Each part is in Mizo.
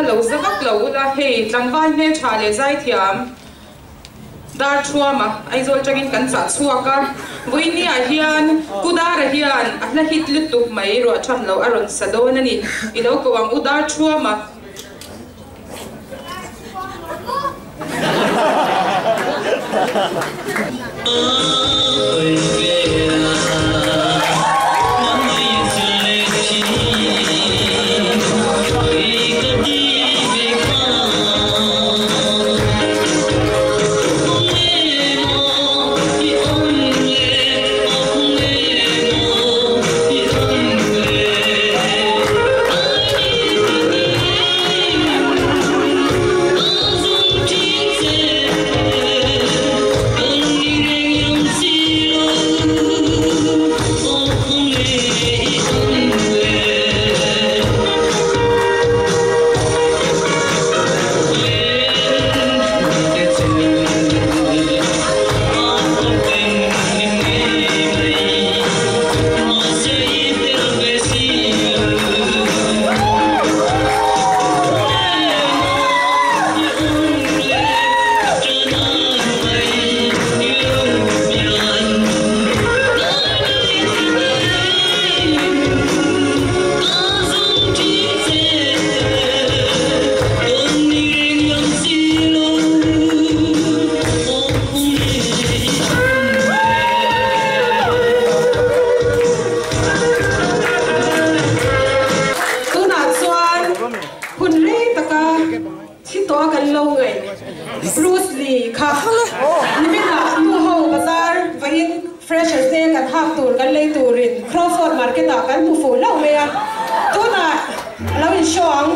Lo za vak lo ula, hei tlangval hmeltha leh zaithiam dar thuama Aizawl tangin kan chah chhuak a, vawinia hian Pu Dara hian a hla hit lutuk mai ruah tham loh a rawn sa dawn a ni. I lo ko ang u dar thuama. Tunah chuan hun rei taka thi tawh a kan lo ngaih Bruce Lee kha niminah nu ho bazar vahin freshers te kan hak tur kan lei turin Crawford market ah kan hmu fuh hlauh mai a, tunah a lo in show ang.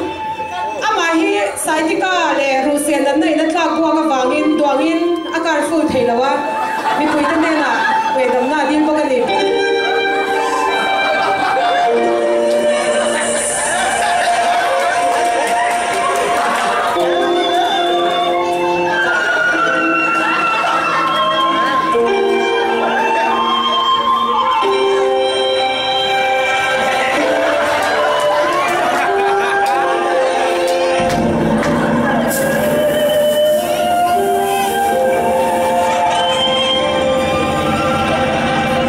Amah hi Saitika leh Ruhseh natna in a tlak buak avangin duangin a kar full thei lo a, mipuite hnenah ngaihdamna a dil bawk a ni.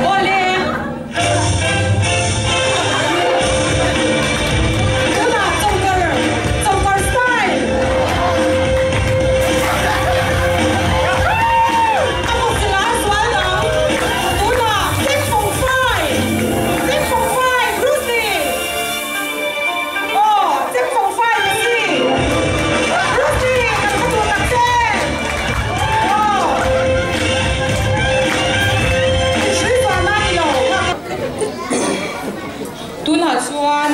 Awle! Tunah Chawngkar, Chawngkar style! A hmuhchilh a zual ang. Tunah Chengfung fai, Chengfung fai, Bruce Lee! Aw, Chengfung fai ka si! Bruce Lee, kan khaw duh tak che! Aw. Hrui zual a ni lo. Tunah chuan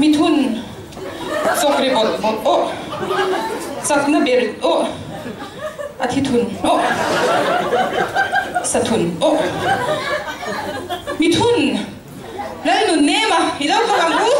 mithun chawk ri bawlh bawlh aw, chakna ber aw, a thi thun aw, sa thun aw, mithun Lalnun nem a, i lo kawk ang u.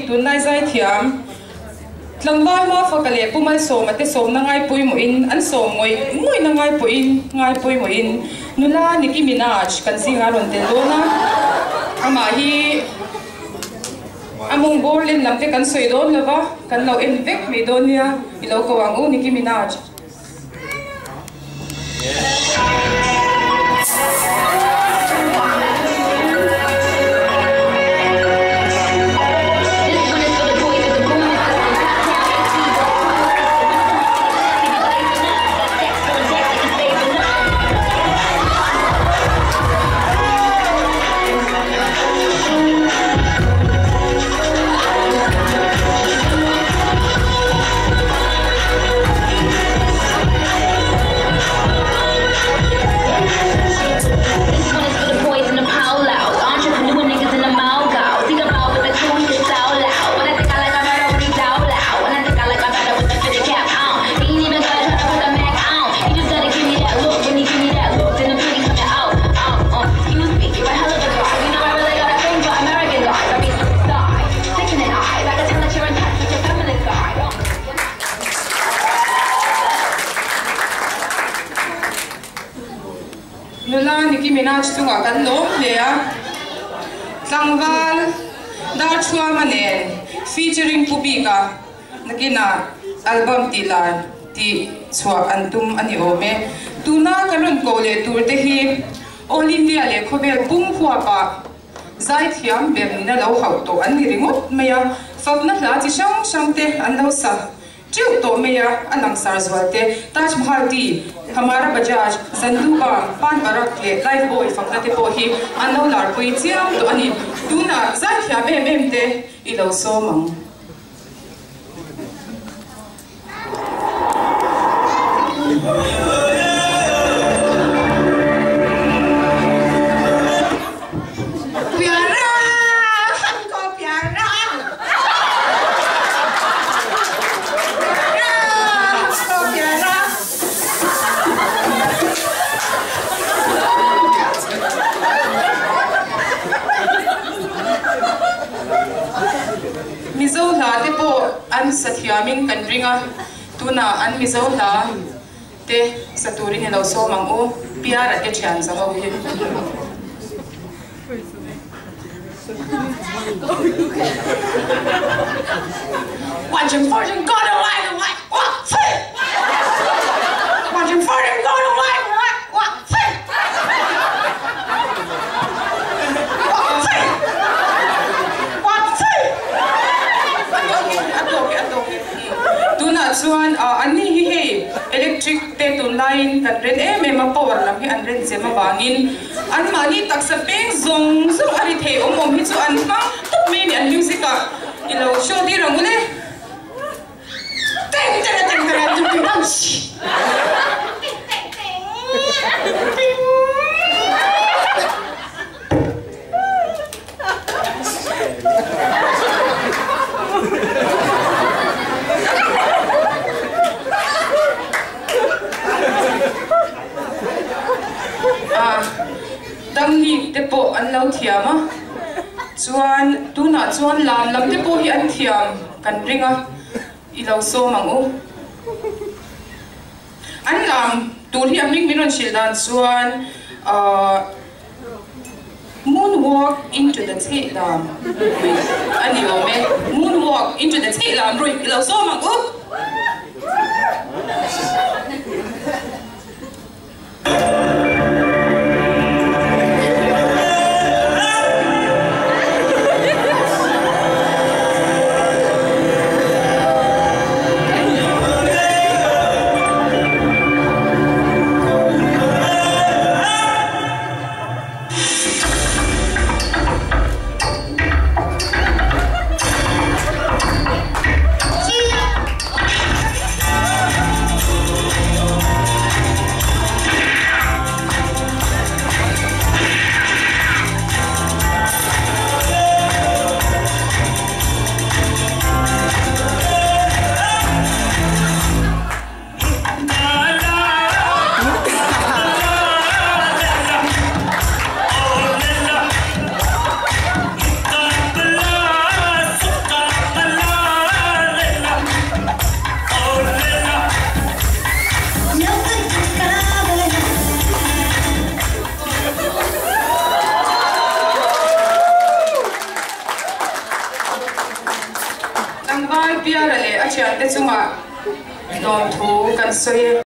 hei tunlai zaithiam tlangval Mafaka leh Pu Malsawma te sawmna ngai pawimawhin an sawm ngawih ngawihna ngai pawhin ngai pawimawhin nula Nicki Minaj kan zingah a rawn tel dawn a, amah hi a mawng bawr len lam te kan sawi dawn lova kan lo en vek mai dawn nia i lo ko ang u Nicki Minaj. Nula Nicki Minaj chungah kan lawm hle a, tlangval Darthuama nen featuring Pu Bika nakinah album tih lar tih chhuah an tum a ni awm e. Tuna kan rawn koh leh tur te hi All India leh khawvel pum huapah Zaithiam ber nina lo hauh tawh an ni ringawt mai a, fakna hla chi hrang hrang te an lo sa teuh tawh mai a, a langsar zual te Taj Mahal Tea, Hamara Bajaj, Zandu Balm, Pan Parag leh Life Boy fakna te pawh hi an lo larpui chiam tawh a ni. Tunah zaithiam em em te i lo sawm ang. Mizo hla te pawh an sa thiamin kan ring a, tunah an Mizo hla te sa turin i lo sawm ang u, Piara te thian za ho hi. Tunah chuan anni hi hei electric te tunlaiin kan ren em em a, power lam hi an ren chem avangin anmahni taksa peng zawng zawng a ri thei awm awm hi chu an hmang tawp mai a ni an music ah i lo show tir ang u le. Dangni te pawh an lo thiam a, chuan tunah chuan lam lam te pawh hi an thiam kan ring a, i lo sawm ang u. An lam tur hi a hming min rawn hrilh dan chuan ahh Moonwalk into the Chhehlam rui a ni awm e. Moonwalk into the Chhehlam rui i lo sawm ang u. Tlangval Piara leh a thiante chungah lawmthu kan sawi e.